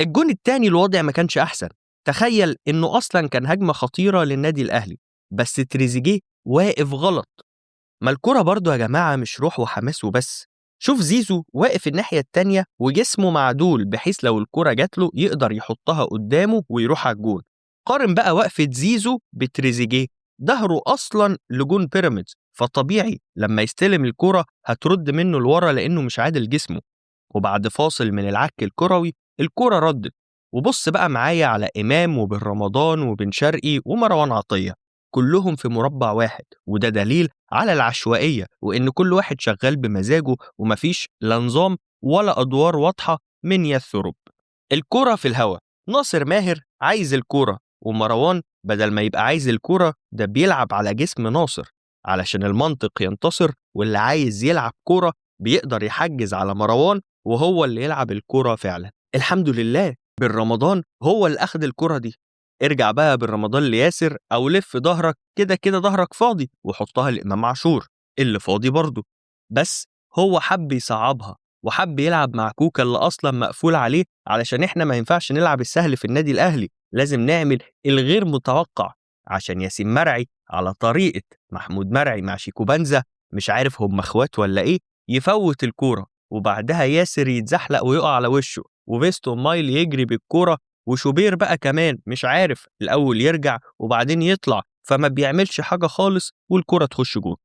الجون الثاني الوضع ما كانش احسن. تخيل انه اصلا كان هجمة خطيرة للنادي الاهلي، بس تريزيجيه واقف غلط. ما الكرة برضو يا جماعة مش روح وحماس وبس. شوف زيزو واقف الناحية التانية وجسمه معدول بحيث لو الكرة جات له يقدر يحطها قدامه ويروح على الجون. قارن بقى وقفة زيزو بتريزيجيه، ظهره أصلا لجون بيراميدز، فطبيعي لما يستلم الكرة هترد منه لورا لأنه مش عادل جسمه. وبعد فاصل من العك الكروي الكرة ردت، وبص بقى معايا على إمام وبن رمضان وبن شرقي ومروان عطية، كلهم في مربع واحد، وده دليل على العشوائية وإن كل واحد شغال بمزاجه ومفيش لا نظام ولا أدوار واضحة من يثرب. الكرة في الهوا، ناصر ماهر عايز الكرة، ومروان بدل ما يبقى عايز الكرة ده بيلعب على جسم ناصر علشان المنطق ينتصر، واللي عايز يلعب كرة بيقدر يحجز على مروان وهو اللي يلعب الكرة فعلا. الحمد لله بن رمضان هو اللي أخد الكرة دي. ارجع بقى بن رمضان لياسر أو لف ظهرك، كده كده ظهرك فاضي، وحطها لإمام عاشور اللي فاضي برضه، بس هو حب يصعبها وحب يلعب مع كوكا اللي أصلا مقفول عليه، علشان إحنا ما ينفعش نلعب السهل في النادي الأهلي، لازم نعمل الغير متوقع. عشان ياسين مرعي على طريقة محمود مرعي مع شيكو بنزا، مش عارف هم اخوات ولا إيه، يفوت الكورة وبعدها ياسر يتزحلق ويقع على وشه، وفيستون مايل يجري بالكورة، وشوبير بقى كمان مش عارف الأول يرجع وبعدين يطلع، فما بيعملش حاجة خالص والكرة تخش جول.